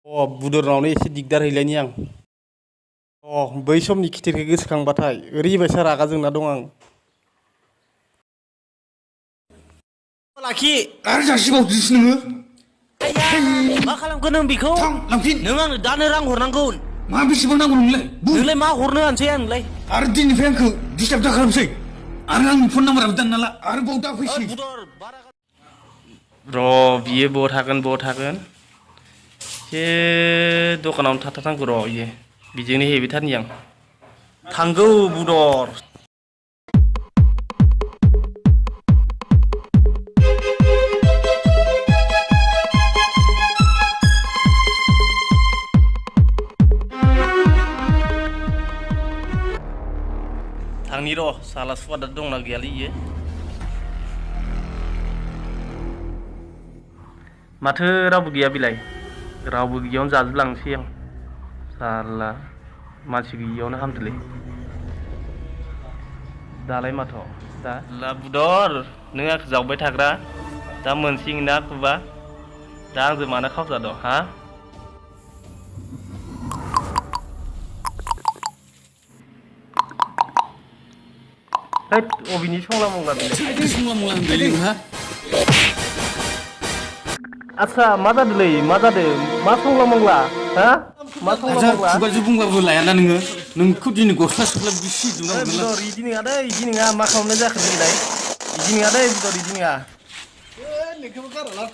बुदरनावनो एसे दिगदार हैलायनि आं बै समनि खिथेरखौ गोसोखांबाथाय ओरैबायसा रागा जोंना दं आं लाखि आरो जासिबावदोसो नोङो मा खालामखो नों बेखौ थां लांफिन नों आंनो दानो रां हरनांगौ मा बेसेबां नांगौ नोंलाय नोंलाय मा हरनो आनसै आं नोंलाय आरो दिननिफ्राय आंखौ डिस्टार्ब दा खालामसै आरो आंनि फन नाम्बाराबो दान नाला आरो बाव दा फैसै बियो बहा थागोन एसे दखानावनो थाथारनांगौ इयो बिजोंनो हेबिथारनि आं थांगौ बुदर थांनि साला सुवादा दंना गैयालै इयो माथो रावबो गैया बिलाय रावबो गैयावनो जाजोबलांसै आं साला मानसि गैयियावनो हामदोलै दालाय माथो दा ला बुदर नों आंखौ जावबाय थाग्रा दा मोनसिगोन ना खुबा दा आंजों मानो खावजाद' हा हैद अबेनि संला मंला बिलाय संला मंला होनबायलै नोंहा आच्छा मा जादोंलै मा जादों मा संला मंला हा मा संला हाजार मंला खुगाजों बुंबाबो लायाना नोङो नोंखौ दिनै गस्ला सुब्ला बिसि दुना हरगोन बुदर इदि नङा दै इदि नङा मा खालामनाय जाखो नोंलाय इदि नङा दै बुदर इदि नङा नोंखौबो गारहरला